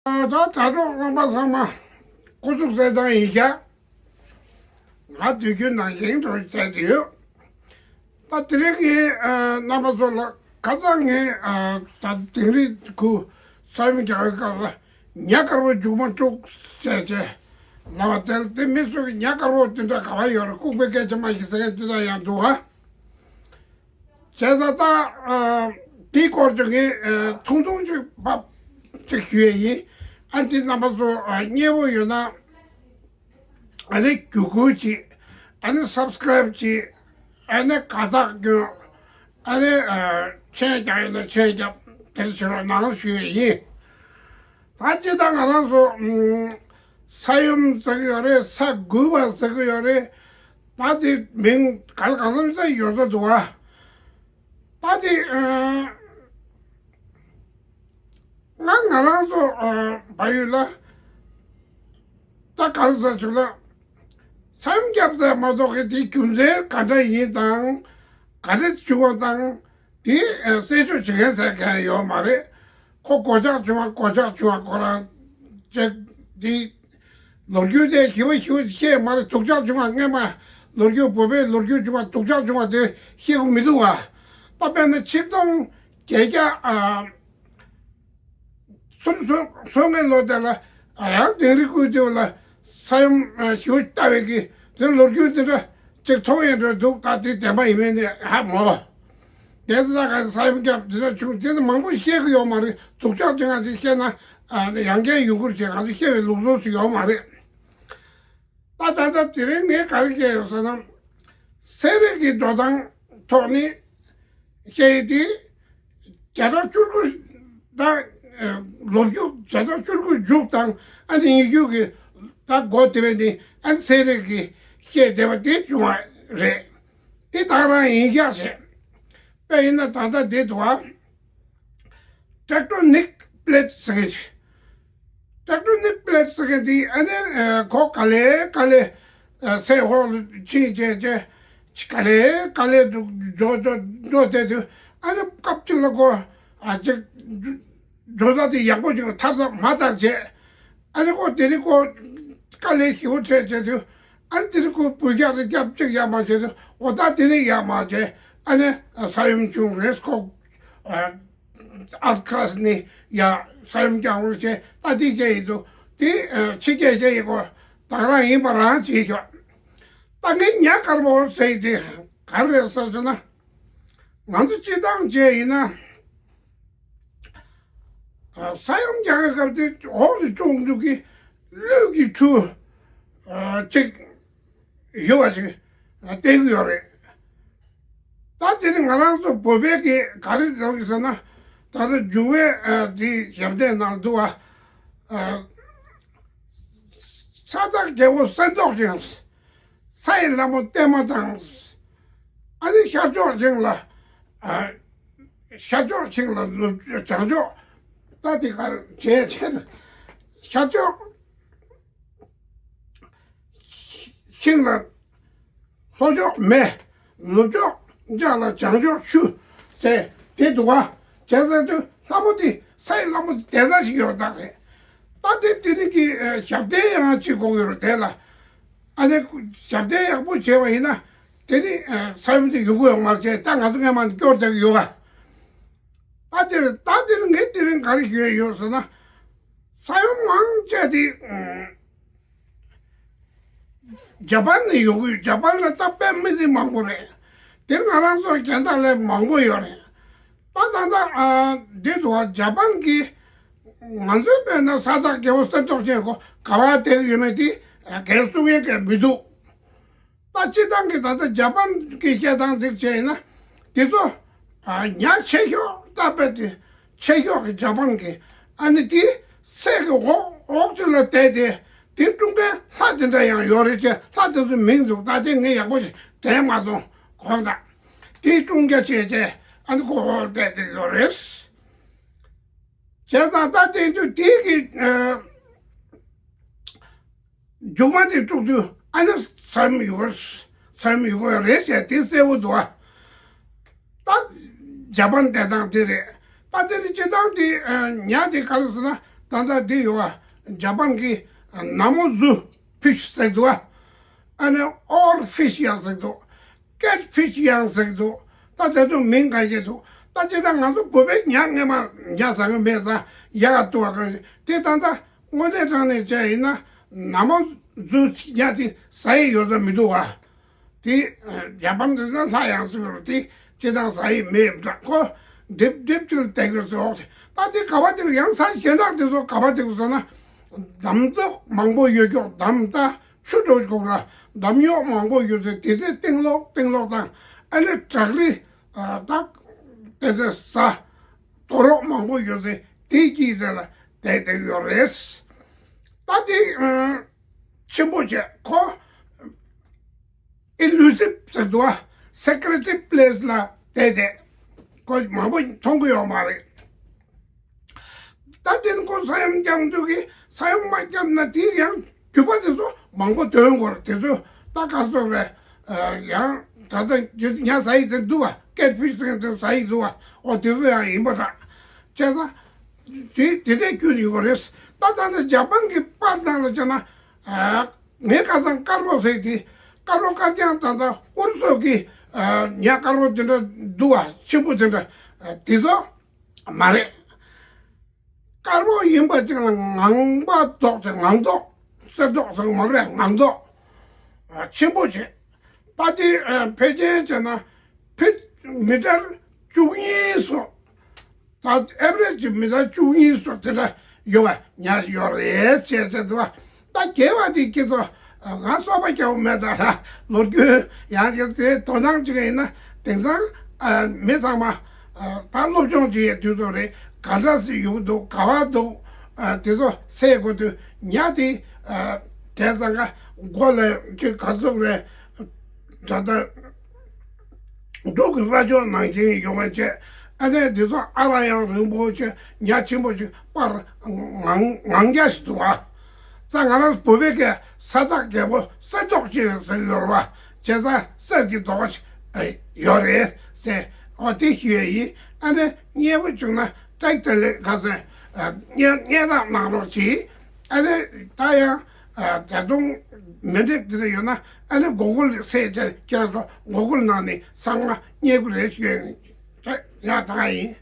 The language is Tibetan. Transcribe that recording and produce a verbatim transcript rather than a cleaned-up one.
ད་དྲ་གྲོགས་རྣམ་པ་ཚང་མ་སྐུ་གཟུགས་གསལ་ཐང་ཡིན་ཤག་ང་དུས་རྒྱུན་ནང་བཞིན་དུ་བྱས་ཏེ་ཡོད། ད་དེ་རིང་གི་རྣམ་པ་ཚོ་ལ་ཁ་སང་ངས་ད་དིང་རི་ཁུལ་ས་ཡོམ་རྒྱག་པའི་སྐབས་ལ་ཉ་དཀར་པོ་མཇུག་མ་དཀྲུགས་བྱས་བྱས་ལབ་པ་དེར་དེ་མི་ཚོས་ཉ་དཀར་པོ་དེ་འདྲ་ག་པར་ཡོད་རེད། ལྐུགས་པའི་སྐད་ཆ་མ་ཞིག་ཟེར་མཁན་དེ་འདྲ་ཡང་འདུག་ཨ། བྱས་ཙང་ད་དེའི་སྐོར་གྱི་ངས་ཐུང་ཐུང་ཅིག་ཕབ་ཅིག་ཞུ་ཡས་ཡིན། ཨ་འདི་རྣམ་པ་ཚོ་མཉེས་པོ་ཡོད་ན། ཨ་ནི་བརྒྱུད་སྐུལ་བྱེད། ཨ་ནི་སབ་སི་ཀ་རེབ་བྱེད། ཨ་ནི་དགའ་རྟགས་སྐྱོན། ཨ་ནི་མཆན་རྒྱག་ཡོད་ན་མཆན་རྒྱབ། དེར་བྱེད་རོགས་གནང་ཞུ་ཡས་ཡིན། ད་སྤྱིར་བཏང་ང་རང་ཚོ་ས་ཡོམ་ཟེར་གི་ཡོད་རེད། ས་འགུལ་བ་ཟེར་གི་ཡོད་རེད། ད་དེ་མིང་ག་ལ་གང་འཚམ་ས་ཡོད་ས་འདུག་བ། ད་དེ་ང་ང་རང་ཚོ་བལ་ཡུལ་ལ་ད་ག་རེ་ཟེར་ཆོག་ལ། ས་ཡོམ་བརྒྱབ་ཚར་མ་གཏོགས་གི་དེའི་རྒྱུ་མཚན་ག་འདྲ་ཡིན་དང་། ག་རེ་བྱུང་བ་དང་། དེ་གསལ་བརྗོད་བྱེད་མཁན་ཟེར་མཁན་ཡོད་མ་རེད། ཁོ་གོད་ཆག་བྱུང་བ་གོད་ཆག་བྱུང་བ་ཁོ་རང་ཅེས་དེ་ལོ་རྒྱུས་དེ་ཞིབ་པ་ཞིབ་པ་བཤད་མ་རེད། སྡུག་ཅག་བྱུང་བ་སྔས་མ་ལོ་རྒྱུས་བོད་པའི་ལོ་རྒྱུས་བྱུང་བ་སྡུག་ཅག་བྱུང་བ་དེ་བཤད་གི་མི་འདུག་བ། ད་དཔེར་ན་ཆིག་སྟོང་བརྒྱད་བརྒྱ་ཨ་གསུམ་སོ་སོ་ངའི་ལོ་དེ་ལ་ཡང་དིང་རི་ཁུལ་དེ་ལ་ས་ཡོམ་ཞེ་པོ་ལྟ་བའི་གི་དེ་ལོ་རྒྱུས་དེ་འདྲ་ཅིག་མཐོང་ཡས་འགྲོ་འདུག་ད་དེ་བདེན་པ་ཡིན་མིན་དེ་ཧ་མ་གོ། དེ་ཚོ་ད་ག་ས་ཡོམ་བརྒྱབ་དེ་འདྲ་བྱུང་དེ་ཚོ་མང་པོ་བཤད་གི་ཡོད་མ་རེད། སྡུག་ཅག་ཅིག་ང་དེ་བཤད་ན་ཡང་བསྐྱར་ཡོང་གི་རེད་ཅེས་ང་ཚོ་བཤད་པའི་ལུགས་སྲོལ་ཞིག་ཡོད་མ་རེད། ད་ད་ལྟ་དེ་རིང་ངས་ག་རེ་བཤད་ཡོད་ཟེར་ན། ཚན་རིག་གི་འགྲོ་སྟངས་ཐོག་ནས་བཤད་ཡས་དེ་བརྒྱ་ཆ་བཅུ་དགུ་དང་ལོ་རྒྱུས་བརྒྱ་ཆ་བཅུ་དགུ་མཇུག་དང་ཨ་ནི་ཉི་ཤུ་གི་ད་འགོ་དེ་བས་ནི་ཨ་ནི་ཚན་རིག་གི་བཤད་བསྡད་པ་དེ་བྱུང་བ་རེད། དེ་ད་རང་ཡིན་ཤག་བྱས། དཔེ་ཡིན་ན་ད་ལྟ་དེ་འདུག་ཨ། ཊེག་ཊོ་ནིག་པི་ལེ་ཊི་ཟེར་མཁན་ཅིག་ཊེག་ཊོ་ནིག་པི་ལེ་ཊི་ཟེར་མཁན་དེ་ཨ་ནི་ཁོ་ག་ལེ་ག་ལེ་ཚད་འོག་ལ་ཕྱིན་བྱས་བྱས་ག་ལེ་ག་ལེ་འགྲོ་འགྲོ་འགྲོ་བསྡད་དུས་ཨ་ནི་སྐབས་གཅིག་ལ་ཁོ་ཨ་ཅིག་འགྲོ་ས་དེ་ཡག་པོ་ཅིག་ལ་ཐར་ས་མ་ཐར་བྱས། ཨ་ནི་ཁོ་དེ་རིང་ཁོ་དཀའ་ལས་ཞེ་པོ་འཕྲད་བྱས་དུས། ཨ་ནི་དེ་རིང་ཁོ་འབུད་རྒྱག་རེ་རྒྱབ་གཅིག་ཡག་མ་བྱས་དུས། འོ་ད་དེ་རིང་ཡག་མ་བྱས། ཨ་ནི་ས་ཡོམ་བྱུང་རེད། ཁོ་ཨར་ཐི་ཁ་ལ་སི་ནི་ཡ་ས་ཡོམ་རྒྱག་རོགས་བྱས། ད་དེ་བཤད་ཡི་འདུག་དེ་ཕྱི་རྒྱལ་བཤད་ཡི་ཁོ་ད་ག་རང་ཡིན་པ་རང་བྱས་ཤོག་ད་ངས་ཉ་དཀར་པོ་ཟེར་དེ་ག་རེ་རེད་ཟེར་ན། ང་ཚོ་སྤྱིར་བཏང་བྱས་ཡིན་ན། ས་ཡོམ་རྒྱག་པའི་སྐབས་དེ་འོག་ཏུ་བཙོང་འདུག་གི་ཀླུ་གི་ཁྲུ་ཅིག་ཡོད་པ་ཞིག་བསྟན་གྱི་ཡོད་རེད། ད་དེ་ནི་ང་རང་ཚོ་བོད་པའི་གི་ག་རེ་ཟེར་གི་ཟེར་ན། ད་ལྟ་འཇུག་པའི་དེ་ཞབས་བརྟན་ནང་འདུག་བ། ས་བདག་རྒྱལ་པོ་གསེར་མདོག་ཅན། ས་ཡི་ལྷ་མོ་བརྟན་མ་དང་། ཨ་ནི་ཤར་ཕྱོགས་ཞིང་ལ། ཤར་ཕྱོགས་ཞིང་ལ་ནུབ་བྱང་ཕྱོགས། ད་དེ་གར་བྱས་བྱས་ན། ཤར་ཕྱོགས་ཤིང་ལ་ལྷོ་ཕྱོགས་མེ། ནུབ་ཕྱོགས་ལྗང་ལ་བྱང་ཕྱོགས་ཆུ། ཟེར་དེ་འདུག་ག་བྱས་ཙང་དུ་ལྷ་མོ་དེ་ས་ཡི་ལྷ་མོ་དེ་བསྡད་ས་ཞིག་ཡོད་ད་རེད། ད་དེ་དེ་རིང་གི་ཞབས་བརྟན་ཡང་ཅིག་དགོས་ཀྱི་རེད་དེ་ལ། ཨ་ནི་ཞབས་བརྟན་ཡག་པོ་བྱས་པ་ཡིན་ན་དེ་ནི་ས་ཡོམ་དེ་ཡོང་གི་ཡོད་མ་རེད། ད་ང་ཚོ་སྔས་མ་ནས་སྐྱོར་བསྡད་ཀྱི་ཡོད་ག་ད་དེར་ད་དེར་ངས་དེ་རིང་ག་རེ་ཞུ་ཡས་ཡོད་ཟེར་ན། ས་ཡོམ་མང་ཆེ་དེ་ཇ་པན་ནས་ཡོང་གི་ཡོད། ཇ་པན་ལ་ད་དཔེ་མི་སྲིད་མང་པོ་རེད། དེ་ང་རང་ཚོ་རྒན་བདག་ལས་མང་པོ་ཡོད་རེད། ད་ད་ད་འདི་འདུག་བ། ཇ་པན་གྱིས་ང་ཚོའི་དཔེར་ན་ས་བདག་རྒྱལ་པོ་གསེར་མདོག་ཅན་ཁོ་ག་པར་བསྡད་ཡོད་མེད་དེ་གས་གསུང་ཡས་གས་མི་འདུག་ད་སྤྱིར་བཏང་གི་ད་ལྟ་ཇ་པན་གྱི་བཤད་སྟངས་འདི་བྱས་ན། འདི་ཚོ་ཉ་ཆེ་ཤོས་ད་དཔེ་དེ་ཆེ་ཤོས་ཀྱི་ཇ་པན་གྱི་ཨ་ནི་དེ་སྲས་ཀྱི་འོག་འོག་ཅིག་ལ་བསྡད་དེ། དེ་ཀྲུང་གའི་ལྷ་དེ་འདྲ་ཡང་ཡོད་རེད་ཅེས་ལྷ་དེ་ཚོའི་མིང་འདུག་ད་ལྟ་ངས་ཡག་པོ་ཞིག་དྲན་མ་སོང་གོང་དང་། དེ་ཀྲུང་རྒྱ་ཆེ་ཆེ་ཨ་ནི་ཁོ་འོག་ལ་བསྡད་དེ་ཡོད་རེད། བྱས་ཙང་ད་དེ་དུས་དེ་གི་མཇུག་མ་དེ་དཀྲུགས་དུས་ཨ་ནི་ས་ཡོམ་ཡོད་གི་ས་ཡོམ་ཡོད་གི་རེད་ཟེར་དེ་གསལ་པོ་འདུག་ཨ། ད་ཇ་པན་བསྡད་སྟངས་དེ་རེད། ད་དེ་ནི་སྤྱིར་བཏང་དེ་ཉ་དེ་ག་རེ་ཟེར་ན་ ད་ལྟ་འདི་ཡོད་བ། ཇ་པན་གྱི་ན་མོ་ཛུ་ཕིཤ་ཟེར་འདུག་བ། ཨ་ནི་ཨོར་ཕིཤ་ཡང་ཟེར་འདུག་ཀེ་ཊི་ཕིཤ་ཡང་ཟེར་འདུག་ད་དེ་ཚོ་མིང་ག་ཞིག་འདུག་ད་ཅི་ད་ང་ཚོ་བོད་པའི་ཉ་སྔས་མ་ཉ་ཟ་གི་མེད་ཙང་ཡག་ག་བཏུ་བ་གང་ཞིག་དེ་ད་ལྟ་དངོས་གནས་དྲང་གནས་བྱས་ཡིན་ན་ན་མོ་ཛུ་ཉ་དེ་ཟ་ཡི་ཡོད་ས་མི་འདུག་བ། དེ་ཇ་པན་དེ་ཚོ་ལྷ་ཡང་སྲིད་རུ་དེ་ཅི་དང་ཟ་ཡི་མེད་པ་འདྲ་ཁོ། འགྲིབ་འགྲིབ་ཅིག་བསྡད་ཀྱི་སོགས་ད་དེ་ག་བ་དེ་ཡང་ས་གཞན་དག་དེ་ཚོ་ག་བ་དེ་སོང་ན་འདམ་རྫོག་མང་པོ་ཡོད་ཀྱོག་འདམ་ད་ཆུ་འགྲོ་ཀྱོག་ར་འདམ་གཡོག་མང་པོ་ཡོད་དེ་དེ་ཚོ་སྟེང་ལོག་སྟེང་ལོག་དང་ཨ་ནི་བྲག་རི་ད་དེ་ཚོ་ས་རྡོ་རོག་མང་པོ་ཡོད་དེ་དེ་དཀྱིལ་དེ་ལ་བསྡད་བསྡད་ཡོད་རེད། ད་དེ་ཆེན་པོ་བྱས་ཁོ། ཨི་ལུ་སིབ་ཟེར་འདུག་བ། སི་ཀི་རེ་ཊིབ་པི་ལེ་སི་ལ་བསྡད་དེ། ཁོ་མང་པོ་མཐོང་གི་ཡོད་མ་རེད། ད་དེ་ཁོ་ས་ཡོམ་རྐྱབ་འདུག་གི་ས་ཡོམ་མ་རྐྱབ་ན་དེ་ཡང་རྒྱུ་པ་དེ་ཚོ་མང་པོ་ཐོན་དགོས་རེད། དེ་ཚོ་ད་ག་སོ་རེད། ཡང་ད་ལྟ་ཉ་ཟ་ཡི་དེ་འདུག་བ། ཀེ་ཊི་ཕིཤ་ཟེར་དེ་ཟ་ཡི་འདུག་བ། ཨོ་དེ་ཚོ་ཡང་ཡིན་པ་འདྲ། བྱས་ཙང་དེ་དེ་འདྲའི་རྒྱུ་ཡོད་རེད། ད་ད་ལྟ་ཇ་པན་གྱི་པར་ནང་ལ་བྱས་ན། ངའི་ཁ་སང་དཀར་པོ་ཟེར་དེ་དཀར་པོ་དཀར་རྐྱང་ད་ལྟ་ཨུ་རུ་སུ་གི་ཉ་དཀར་པོ་དེ་འདྲ་འདུག་བ། ཆེན་པོ་དེ་འདྲ་དེ་ཚོ་མ་རེད། དཀར་པོ་ཡིན་པ་ཅིག་ལ་ངང་པ་མདོག་ཅིག་ངང་མདོག་གསེར་མདོག་ཟེར་མ་རེད། ངང་མདོག་ཆེན་པོ་ཆེ། ད་དེ་ཕལ་ཆེར་བྱས་ན་ཕིཊ་མི་ཊར་བཅུ་གཉིས་སོ། ད་ཨེ་བ་རེ་ཇི་མི་ཚང་བཅུ་གཉིས་སོ་དེ་འདྲ་ཡོད་པ་ཉར་ཡོད་རེད་ཅེས་ཟེར་འདུག་བ། ད་རྒྱལ་བ་དེ་སྐྱེ་ཚོ་ང་སོགས་པ་རྒྱལ་བ་མེད་ད། ལོ་རྒྱུས་ཡང་ཅིག་དེ་དོ་སྣང་ཅིག་ཡིན་ན་དེང་སང་མི་ཚང་མ་ད་སློབ་སྦྱོང་བྱེད་ཡས་དུས་ཚོད་རེད། ག་འདྲ་སེ་ཡོང་འདུག་ག་བ་འདུག་དེ་ཚོ་སེལ་དགོས་དུས་ཉ་དེ་དེ་ཚང་ག་མགོ་ལ་ཅིག་ག་ཚོད་རེད། ད་ལྟ་འབྲུག་གི་རྭ་ཅོ་ནང་བཞིན་ཡོང་བ་བྱས། ཨ་ནེ་འདི་ཚོ་ཨ་ར་ཡང་རིང་པོ་ཆེ་ཉ་ཆེན་པོ་ཅིག་པར་ངང་ངང་རྒྱ་ཞིག་འདུག་བ། ཙང་ང་རང་བོད་པའི་སྐད་ས་ཐག་རྒྱལ་པོ་གསེར་མདོག་ཅན་ཟེར་ཡོད་རེད་བ། བྱས་ཙང་གསེར་གྱི་མདོག་ཡོད་རེད་ཟེར། འོ་དེ་ཞུ་ཡས་ཡིན། ཨ་ནེ་མཉེས་པོ་བྱུང་ན་ཏྲེག་ཏེ་ལེ་ག་ཟེར། མཉེས་མཉེས་རག་གནང་རོགས་གྱིས། ཨ་ནེ་ད་ཡང་ད་དུང་མི་འགྲིག་དེ་འདྲ་ཡོད་ན་ཨ་ནེ་གོ་གོལ་སེ་ཁྱེད་ཁྱེད་རང་ཚོ་གོ་གོལ་ནང་ནས་ཚང་མ་རྙེད་ཀྱི་རེད་ཞུ་ཡ་ཡང་ད་ཡིན།